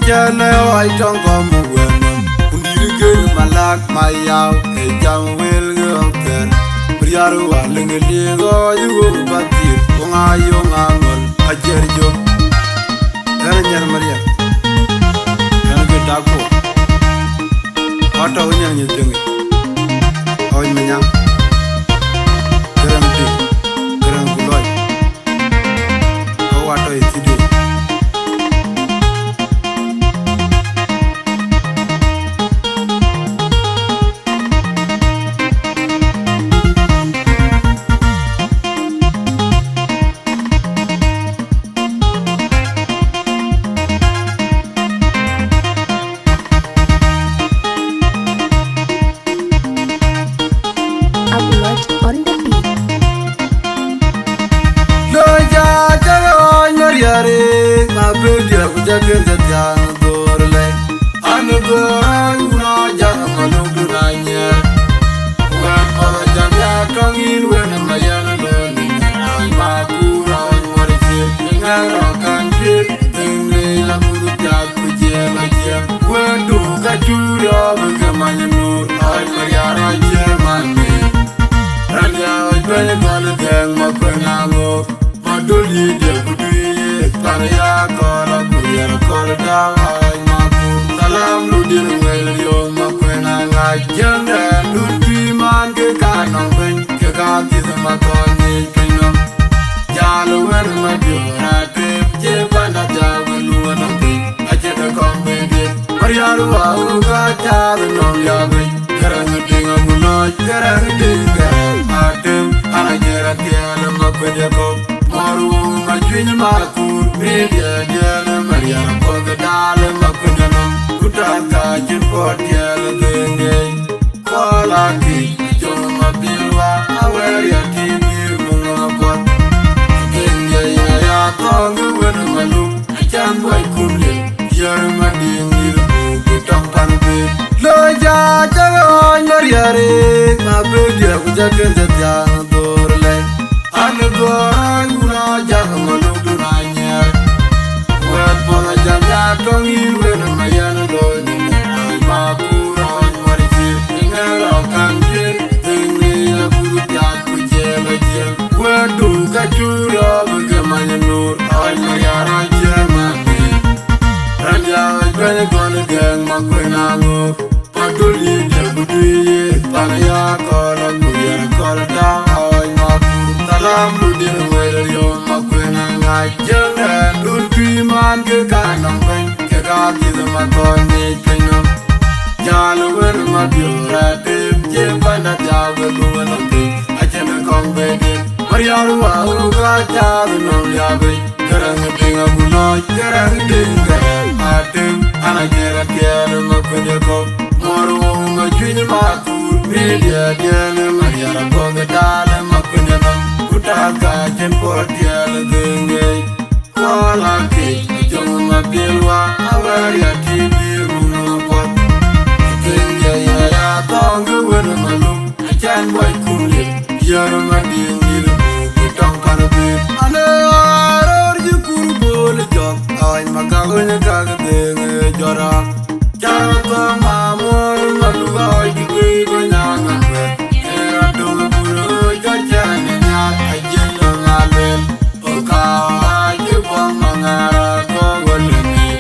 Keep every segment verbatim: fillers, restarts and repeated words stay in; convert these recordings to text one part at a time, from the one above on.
Cɛn ë ɣɔc tɔŋ kɔm wënɔm, ku dït gël malak ma yau, ë jam wël ɣöökɛr. Riar wa lëŋ liŋ ɣɔc wëu bathir, ku ŋa yöŋ aŋöl ajiɛr jök. Ɣɛn Nyɛr Marial, ɣɛn ke tak puɔ̈u. Wa tɔ̈u Nyɛr Nyith Tiŋic, ɣɔc Manyaŋ, Gäräŋ Dït, Gäräŋ ku lɔc. Ɣɔc wa tɔ̈u ë studio. Abulot on the beat. Lo ja ja ɣɔc Marial, ma bï diɛk ku ja kën ja thiaŋ dhor lɛ̈i. An dhor wun a jam ma luk du na nyiɛɛr. Wën pɔ̈l jam ya tɔŋ yïn wën ma yɛn lon ni ɣɔc ma ku ɣɔc Marial cï ŋɛ̈r rɔt kan cï dhëŋ ni la buru piath. Ku jiël ajiël, wëndu ka cu riɔ̈ɔ̈k ke many nu, ɣɔc Marial ɣɔc cie man ni. Raan ya ɣɔc bɛ̈ny gɔl dhɛŋ ma kuen aŋook, ma döl yï diël ku dui yith, pan ya kɔl a ku riɛl kɔl daŋ ɣɔc ma ku. Salam du dïr ŋuel yom ma kuen aŋac, jiëŋdɛn dun tui man ke ka nɔŋ bɛ̈ny, ke ka dhith ma kɔn nyic piny nɔm. Jal wën ma diöör atem, cie panda dhiau wën luɔn nɔm piny. Acïn kɔm bï diëk, Marial wa ɣöök ka cath nɔm liabëc. Gäräŋ Dït abu lɔc, Gäräŋ Dït, Gäräŋ atem, an ajiɛr atiɛɛl ma kuëc ë kɔ̈u. Muɔr wun ma cuiny ma kuur, bï diɛɛr diɛɛl Marial kuɔth dal ma kuëc ë nɔm. Ku tath ka cïn puɔt tiɛɛl dhëŋ ŋic. Kuɔl akïc, jɔŋ ma bil wa, awɛɛr ya tïŋ yï muŋ apuɔth. Kën ya ya ya thɔŋ wën maluk, acan buɔc kum lil, yär ma diŋ yï muk tɔŋ pan bï. Lo ja ja ɣɔc Marial, ma bï diɛk ku ja kën ja thiaŋ dhor lɛ̈i. An dhor wun a jam maluk du na nyiɛɛr. Wɛ̈t puɔth ajam ya tɔŋ yïn wën ma yɛn lon ni ɣɔc ma ku ɣɔc Marial cï ŋɛ̈r rɔt kan cï dhëŋ ni la buru piath ku jiël ajiël. Wëndu ka cu riɔ̈ɔ̈k ke many nu, ɣɔc Marial ɣɔc cie man ni. Raan ya ɣɔc bɛ̈ny gɔl dhɛŋ ma kuen aŋook. Padul yï diël ku dui yith, pan ya kɔl a ku riɛl kɔl daŋ ɣɔc ma ku. Salam du dïr ŋuel yom ma kuen aŋac, jiëŋdɛn dun tui man ke ka nɔŋ bɛ̈ny, ke ka dhith ma kɔn nyic piny nɔm. Jal wën ma diöör atem, cie panda dhiau wën luɔn nɔm piny, acïn kɔm bï diëk. Marial wa ɣöök ka cath nɔm liabëc. Gäräŋ Dït abu lɔc, Gäräŋ Dït, Gäräŋ atem, an ajiɛr atiɛɛl ma kuëc ë kɔ̈u. Muɔr wun ma cuiny ma kuur, bï diɛɛr diɛɛl Marial kuɔth dal ma kuëc ë nɔm. Ku tath ka cïn puɔt tiɛɛl dhëŋ ŋic. Kuɔl akïc, jɔŋ ma bil wa, awɛɛr ya tïŋ yï muŋ apuɔth. Kën ya ya ya thɔŋ wën maluk, acan buɔc kum lil. Yär ma diŋ yï muk tɔŋ pan bï. Ane arɔr yï kur bol jɔk, ɣɔc ma gak wën gak dhëŋ ë jɔra. Car thɔŋ ma muɔr ma luk ɣɔc kï guëi bä nyaŋ aŋuɛ̈t. Ë rɔt döŋ bur ë jɔ cɛn ë nhial, ajiël ë ŋa luel. Ɣöka ɣɔc kï buɔŋ ma ŋaar akɔ̈k wël ë ŋic.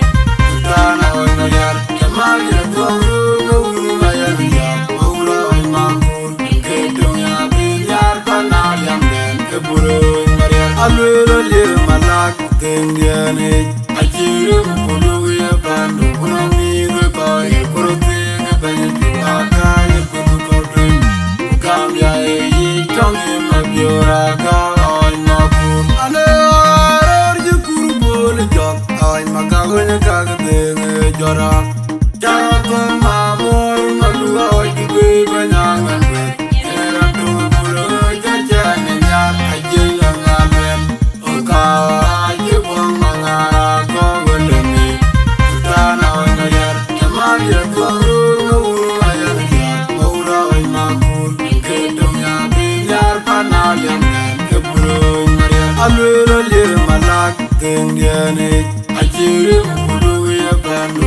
Sultan ɣɔc Marial, cä mal yï thuɔŋ röör ë wun ma yɛn nhial. Ɣɔ̈k rɔ̈c ma kuur. Ke töŋ ya bï nhiaar pan Aliamdɛn ke bur ɣööc Marial. Alueel alier malak dhëŋdiɛn yic. Acï rim ku luk ye pandu ku nɔŋ mïïth ë kɔc ye kuruthiin ë bɛ̈ny pïu aka ye kudu kɔ̈u tuny. Ku gam ya ye yic tɔŋ ye mabiöör aka ɣɔc ma kuur. Ane ɣɔc röör yï kur bol jɔk ɣɔc ma gak wëny gak dhëŋ ë jɔra. Cä thöŋ ma muɔ̈r ma luk ɣɔc kï guëi bä nyaŋ ɣän guëër. Ë rɔt töŋ bur ɣööc cä cɛɛn ë nhial ajiëc lɔ ŋa luɛl. Ɣöka ɣɔc kï buɔŋ ma ŋaar akɔ̈k wël ë ŋic. Sultan ɣɔc Marial, cä mal ye thuɔŋ röör ŋö wur ma yɛn nhial. Ɣɔ̈k rɔɔc ma kuur, ke töŋ ya bï nhial pan Aliamdɛn ke bur ɣööc Marial. Alueel alier malak dhëŋdiɛn yic. Acï rim ku luk ye pandu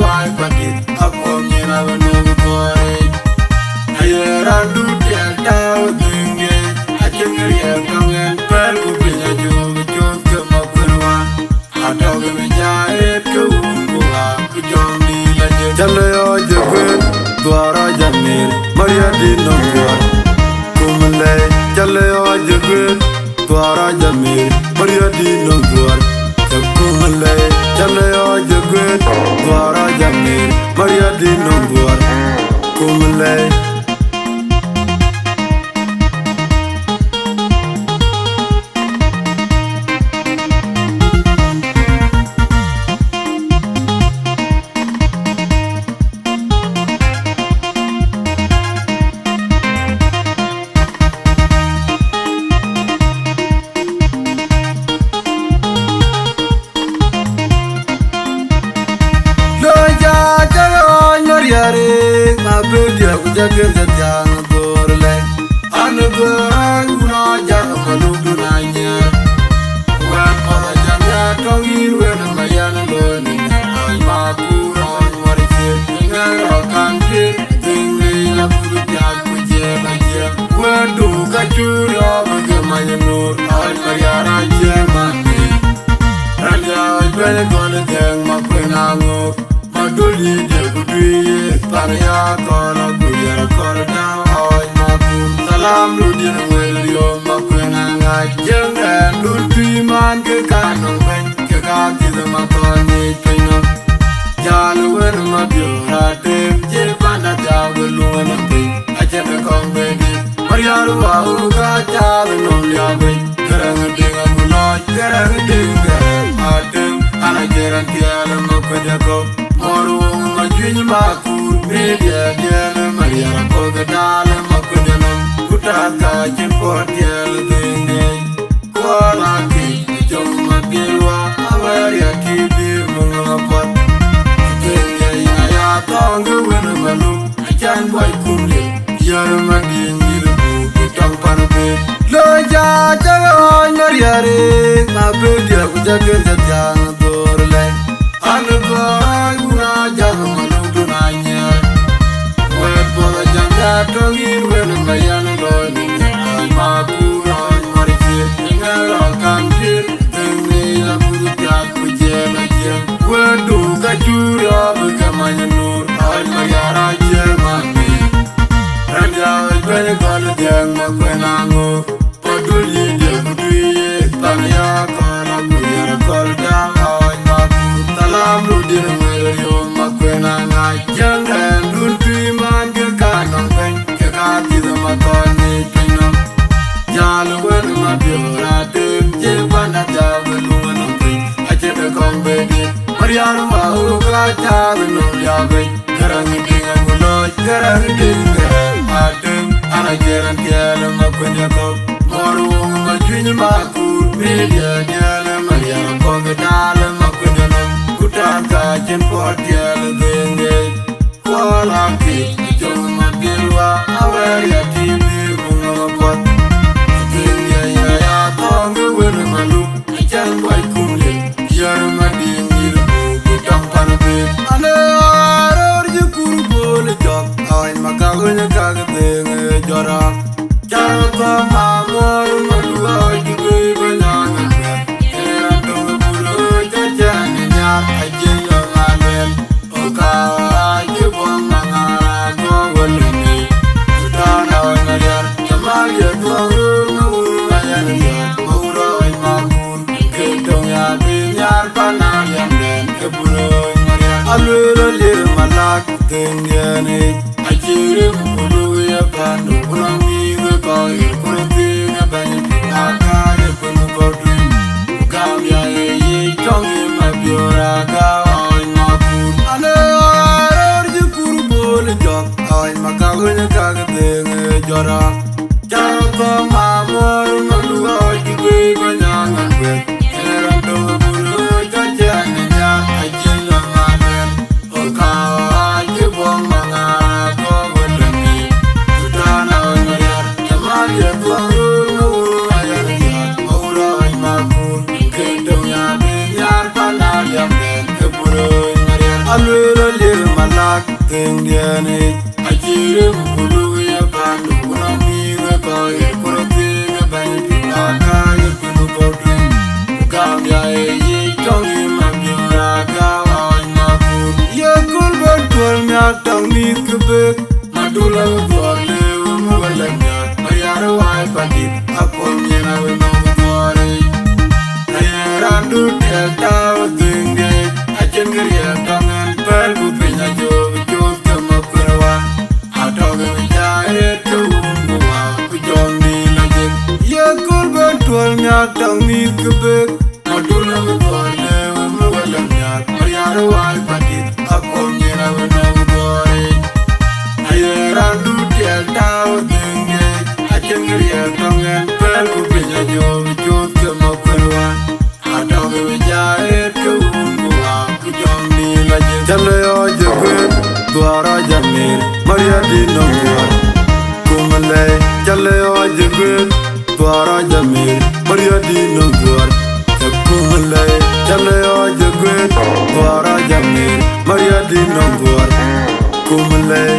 Wai patit, akom nyin awe nöm kuɔɔric. Aye randut tiɛl tääu dhïŋ ŋic, acïn riɛl tɔŋ ɛn pɛl ku piny acuk cök ke Makuën wan. Atɔ̈ ke bï jai ret ke wun ku ŋa ku jɔŋdït la jëk. Cä le ɣɔc ë guëët, dhuɔɔr ɣɔc amir, Mariadït nöm dhuɔɔr. Kum lɛi, cä le ɣɔc ë guëët, dhuɔɔr ɣɔc amir, Mariadït nöm dhuɔɔr. Cä kum lɛi, cä le ɣɔc ë guëët, dhuɔɔr ɣɔc amir, Mariadït nöm dhuɔɔr. Kum lɛi. Lo ja cä ɣɔɔc Mariɛɛr, ma bï diɛk ku jɔ kën jɔ thiaŋ ë goor lɛc. An ë goor ɣɔɔc wun a jak maluk dun a nyiɛɛr. Wɛ̈t path a jam ya tɔ̈ yïn wën ë ma yɛn ë looi në ŋɛ̈n ɣɔɔc ma kuur ɣɔɔc ŋuɔ̈t ë ciëën. Ŋɛ̈n rɔt kaŋ tueŋ, dhëŋ wei la kuur piath ku jiël a jiël. Wëëtdu ka cu riɔ̈ɔ̈k ke mac ë nuur, ɣɔɔc Mariɛɛr a ciëën man. Raan diäk bɛ̈ny gɔl ë dhɛ̈ŋ Makuën aŋoot, Madol yï diëk ku dui ye pan ya kɔn a ku yɛr kɔn däŋ ɣɔɔc Makuën. Salam du diën wël riöm Makuën aŋac, jiëŋdɛn dun tui man ke ka nɔŋ bɛ̈ny, ke ka thith ma kɔn ŋic piny nɔm. Jäl wën ma biöör atem, jël panda dhiau ke luŋ ë nɔm piny. Acïn kɔŋ bedi Mariar wa u ka cath nɔm liabei. Gɛrɛŋ diŋ abu lɔc, gɛrɛŋ diŋ gɛrɛŋ atem. An acï raan tiɛɛl ë Makuëndiɛ̈ kɔ̈u. Mɔ̈r woŋ ma juëc ma kuur, bï diɛɛr diɛɛl ë Mariar akɔ̈k ë daal ë Makuëndiɛ̈ nɔm. Ku tath ka cïn puɔ̈t tiɛɛl ë dhëëŋ ŋic. Kuɔɔr akï jɔŋ ma piɛl wa, awɛɛr ya tï bï muŋ apuɔth. Kën ya yïn aya thɔŋ kë wën ë malum, acan buɔc kum liu, yär ma diëŋ dït buk bï tɔŋ pan pek. Lo ja cä ɣɔɔc Mariar, ma bï diɛk ku jɔ kën jɔ thiaŋ ë goor lɛc. An ë goor ɣɔɔc wun a jak maluk dun a nyiɛɛr. Wɛ̈t puɔth a jam ya tɔ̈ yïn wën ë ma yɛn ë looi në ŋɛ̈n ɣɔɔc ma kuur ɣɔɔc ŋuɔ̈t ë ciëën. Ŋɛ̈n rɔt kaŋ tueŋ, dhëŋ ŋic la kuur piath ku jiël a jiël. Wëëtdu ka cu riɔ̈ɔ̈k ke mac ë nuur, ɣɔɔc Mariar a ciëën man ŋic. Raan diäk bɛ̈ny gɔl ë dhɛ̈ŋ Makuën aŋoot. Madol yï diëk ku dui ye pan ya kɔn a ku yɛr kɔn däŋ ɣɔɔc Makuën. Salam du diën wël riöm Makuën aŋac. Jiëŋdɛn dun tui man ke ka nɔŋ bɛ̈ny, ke ka thith ma kɔn ŋic piny nɔm. Jäl wën ma biöör atem, jël panda dhiau ke luŋ ë nɔm piny. Acïn kɔŋ bedi Mariar wa u ka cath nɔm liabei. Gɛrɛŋ diŋ abu lɔc, gɛrɛŋ diŋ gɛrɛŋ atem. An acï raan tiɛɛl ë Makuëndiɛ̈ kɔ̈u. Mɔ̈r woŋ ma juëc ma kuur, bï diɛɛr diɛɛl ë Mariar akɔ̈k ë daal ë Makuëndiɛ̈ nɔm. Ku tath ka cïn puɔ̈t tiɛɛl ë dhëëŋ ŋic. Kuɔɔr akï jɔŋ ma piɛl wa, awɛɛr ya tï bï muŋ apuɔth. Dhëëŋ ya yïn aya thɔŋ kë wën ë malum. Acan buɔc kum liu, yär ma diëŋ dït buk bï tɔŋ pan pek. Anë ɣɔɔr röör cï kur bol ë jɔk, awany ma kak wëny ë kak dhëëŋ ë jɔt rɔ̈k. Car thɔ̈m amuɔɔr ma du ɣɔɔc cï guëëi bɛ̈ny aŋäth bɛ̈n. Ee raan töŋ ë bul ë cä cɛɛn ë nhiaar, acïn lɔ ŋa lueel. Aluel alir malak, kën yɛn ic. Acï rim ku luk ye pandu, ku nɔŋ mïth ë kɔc, ku röt thiin ë bɛ̈ny, ku akaar ë kun kɔ̈k tui. Ku gam ya ye yic tɔŋ ë Mabiöör aka ɣɔɔc Makuën. Anë ɣɔɔr röör cï kur bol ë jɔk, ɣɔɔc ma kak wëny ë kak dhëëŋ ë jɔt rɔ̈k. Car thɔ̈m amuɔɔr ma du ɣɔɔc cï guëëi bɛ̈ny aŋäth bɛ̈n. Ee raan töŋ ë bul ë cä cɛɛn ë nhiaar, acïn lɔ ŋa lueel. Aluel Lir malak thëŋdiɛn yic, acï rem ku luk ye pandu, ku nɔŋ mïth ë kɔc ye ku röt thiëëk ë bɛ̈ny piny aka ye piny ku kɔ̈u tueŋ. Ku gam ya ë yic tɔŋ yï Mabiöör aka ɣɔɔc makun. Ye kööl bɛ̈n tuɔl miak tɔŋ mïth kë bek, Madula wë dhuɔɔr lëu mu wëlë miak, Mariar ë wai pandït, akuɔny yen awë nɔm dhuɔɔr yic. Na ye raan du tiɛɛl tääu ë thëŋdiɛn yic, acïn kë riɛɛk tɔŋ ɛn pɛ̈l ku piny ajɔɔk ë coth ke Makuer wan. Atɔ̈ ke bï jai ret ke wun ku waak ku jɔŋdït lɔ jek. Ye kööl bɛ̈n tuɔl miak tɔŋ mïth kë bek, Madula wë dhuɔɔr lëu mu wëlë miak, Mariar ë wai pandït, akuɔny yen awë nɔm dhuɔɔr yic. Na ye raan du tiɛɛl tääu ë thëŋdiɛn yic, acïn kë riɛɛk tɔŋ ɛn pɛ̈l ku piny ajɔɔk ë coth ke Makuer wan. Atɔ̈ ke bï jai ret ke wun ku waak ku jɔŋdït lɔ jek. Ca lɔ yɔɔc ë guëët, dhuɔɔr aa jam mïr, Mariar dït nɔm dhuɔɔr. Kum lɛi, ca lɔ yɔɔc ë guëët, dhuɔɔr aa jam mïr, Mariar dït nɔm dhuɔɔr. Kum lɛi, ca lɔ yɔɔc ë guëët, dhuɔɔr aa jam mïr, Mariar dït nɔm dhuɔɔr. Kum lɛi,